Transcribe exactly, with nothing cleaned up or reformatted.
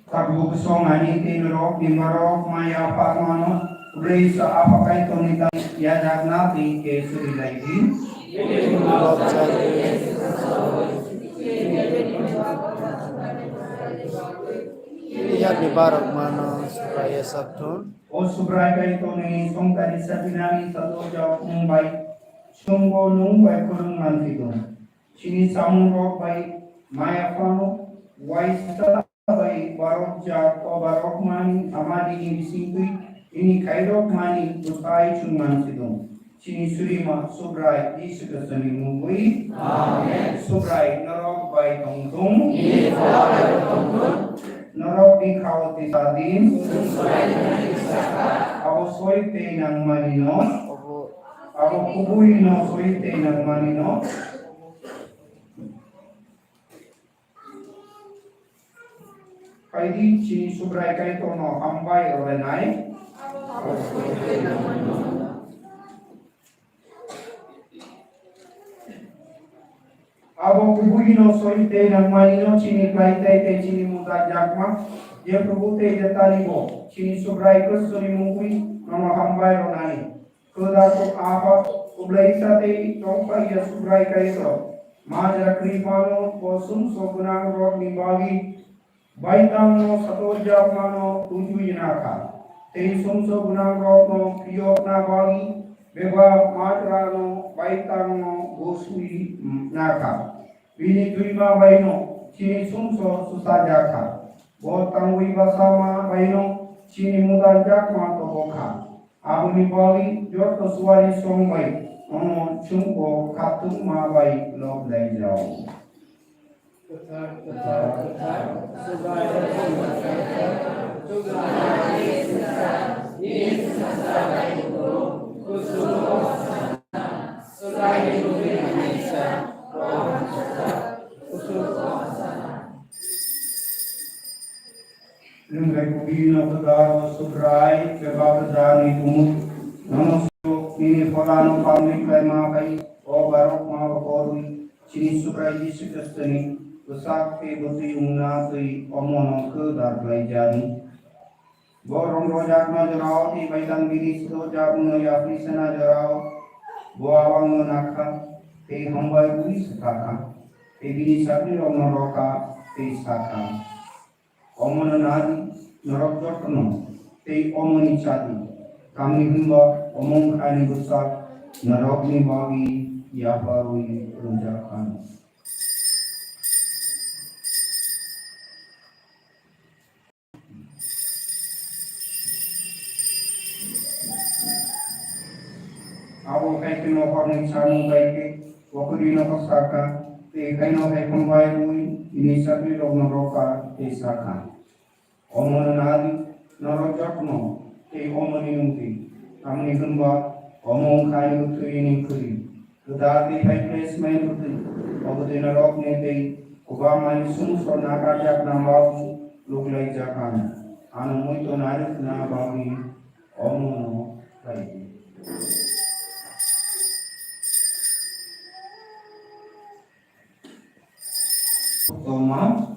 Tabuk songnani tei norok ni borok maya pharmano, bwrwi sa apa Kaitorni tang yajakna tei khe suri lai di. Yakni borok mano Subraiyung sak thun. O Subrai Kaitorni songtani sapinani sato jawab mung bai, chwngbo nung bai khulum manphi tong. Chini samungrok bai maya phano waisa bai barok jak o barok mani ama dini bisingtwi ini khairok mani bwthai chwng manphi tong. Chini surima Subrai Jisu Khristoni mungwi. Amen. Subrai norok bai tongthung. Nini khorang bai tongthung. Norok ni khao tisa din. Abo soi tei nangmani no. Abo kubui no soi tei nangmani no. Phaidi chini Subrai Kaitorno hambai rwlainai. Abo kubui no soi tei nangmani no chini klai tei tei chini muta jakma je Probu tei je talibo chini Subrai Khristoni mungwi nono hambai rwnani. Kwdar Apha, Kwplaisa tei Tongphaiya Subrai Kaitor, Majra Kwrwi phano bo sumsok gwnang rokni bagwi baitangno satorjakmano tubui nakha, tei sumsok gwnang rokno phiyokna bagwi bebak majrano baitangno gosui nakha. Bini twima baino chini sumsok susajakha. Bo tangwi bwsama baino chini mudanjakma tobokha. Aboni bagwi joto suari song bai ono chwngbo khatungma bai lob laijao. Kwthar, kwthar, kwthar, Subrai, Subrai, Subrai, Nwng bai kubui no kwtal o Subrai, bebak kwtal ni tumung. Nono suk nini phola no palmwi khlaima bai o borok ma bo korwi chini Subrai Jisu Khristoni bwsak tei bwtwi wngna twi omo no kwtal khlai jani. Bo rong rojakna jorao tei baitang bini sito jakno yapri sana jorao bo awang no nakha tei hambai ui sakha tei bini sakni rok no rokha tei sakha. Omono nadi norok jotono tei omoni chadi, tamni hwnba omo wngkha ani bwsak norokni bagwi yapharwi rwjak kha. Abo hai kheno horni samung bai khe Bo kwrwi no kok sakha, tei haino hai phano bai ui tini sakni rokno rokha tei sakha, omono nadi norok jotono tei omoni wngdi, tamni hwnba omo wngkha ani bwtwi ni kwrwi. Kwtal tei hai khlai swmai bwtwi, o bwtwi norokni tei kwbangmani sumsok nakarjakna bagwi luklaijak ang. Ano muito narwkna bagwi omono khlai di. Tongma.